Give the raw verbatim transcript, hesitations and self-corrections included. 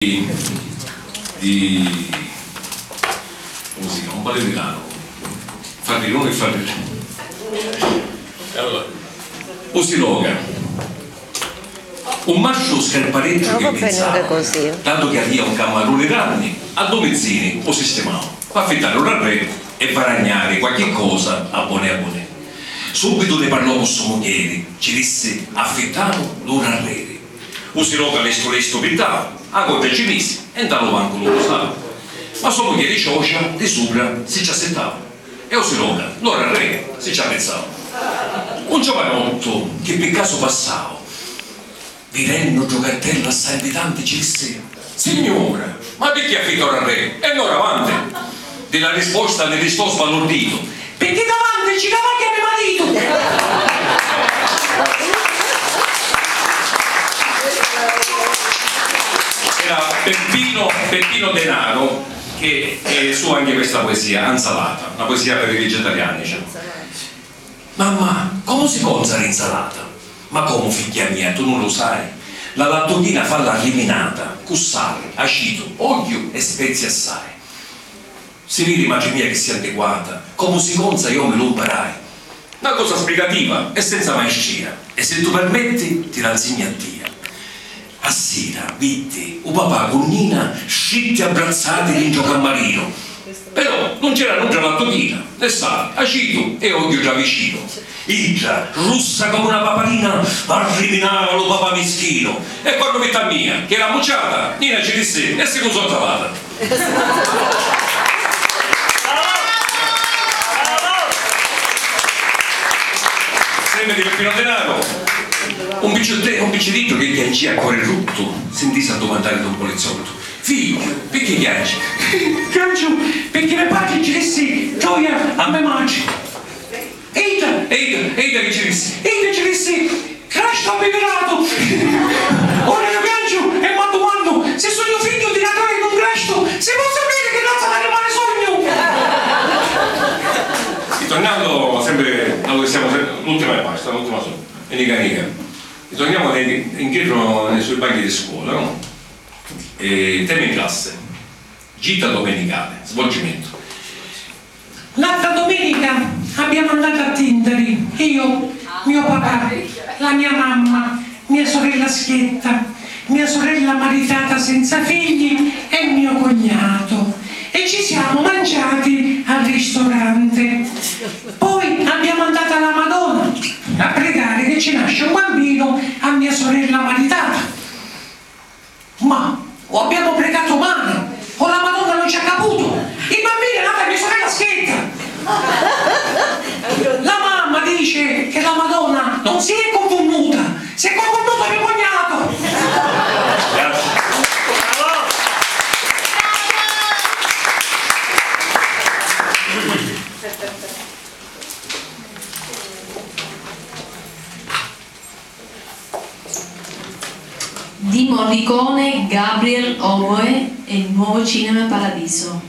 di, di, comu si chiama? Un palermitanu. Farrirunu e farrirunu. E allora, u si loca. Un mastru scarpareddu chi pinsau, datu chi avia un cammaruni ranni, a du mizzini u sistimau, p'affittari un arreri e varagnari qualchi cosa a boni a boni. Subitu ni parlò cu so mugghieri, ci dissi: "Affittamu lu rarreri." U si loca lestu lestu piddau, a codda ci misi e nta lu bancu lu pusau. Ma so mugghieri ciocia di supra si ci assittau. E u si loca, lu rarreri, si ci appizzau. Un giovanottu chi pi casu passau, virennu ddu cartellu assai nvitanti, ci dissi: "Signura, ma picchì affitta u rarreri e no ravanti?" Di la risposta ni ristò sbalurditu: "Picchì davanti ci travagghia me maritu!" Era Peppino, Peppino Denaro, che è su anche questa poesia, Anzalata, una poesia per i vegetariani, cioè. "Mamma, comu si conza l'insalata?" "Ma comu, figghia mia, tu nun lu sai? La lattuchina falla arriminata, cu sali, acitu, ogghiu e spezii assai." "Si viri, matri mia, chi si antiquata, comu si conza io mi lu mparai. Na cosa sbrigativa e senza maistria, e si tu permetti ti la nsignu a tia." A sira, viddi, u papà cu Nina stritti abbrazzati dintra u cammarinu. Però nun c'era nudda lattuchina, né sali, acitu e ogghiu dda vicinu. Idda, russa comu na papalina, arriminava lu papà mischinu. E quannu vitti a mia, chi era ammucciata, Nina ci dissi: "E si cu so nzalata?" Sempri di Peppino Denaro, un picciutte-, un picciriddu chi chiancia a cori ruttu, si ntisi addumandari d'un pulizzottu: "Figghiu, picchì chianci?" "Chianciu picchì me patri ci dissi gioia a me matri." "E idda, e idda, e idda chi ci dissi?" "E idda ci dissi: 'Grastu abbiviratu!'" Ora iu chianciu e m'addumannu: "Si sugnu figghiu di na cori d'un grastu, si po sapiri chi razza d'arrimali sugnu?" E tornando sempre da dove siamo, l'ultima e basta, l'ultima sola, e nica nica. E torniamo nei, indietro nei suoi bagni di scuola, no? E tema in classe. Gita domenicale, svolgimento. L'altra domenica abbiamo andato a Tintari, io, mio papà, la mia mamma, mia sorella Schietta, mia sorella maritata senza figli e mio cognato, e ci siamo mangiati al ristorante. Poi abbiamo mandato alla Madonna a pregare che ci nasce un bambino a mia sorella maritata. Ma o abbiamo pregato male, o la Madonna non ci ha caputo. Il bambino è nato a mia sorella Schietta. La mamma dice che la Madonna non si è confonduta, si è confonduto mio cognato. Di Morricone, Gabriel Oboe e il Nuovo Cinema Paradiso.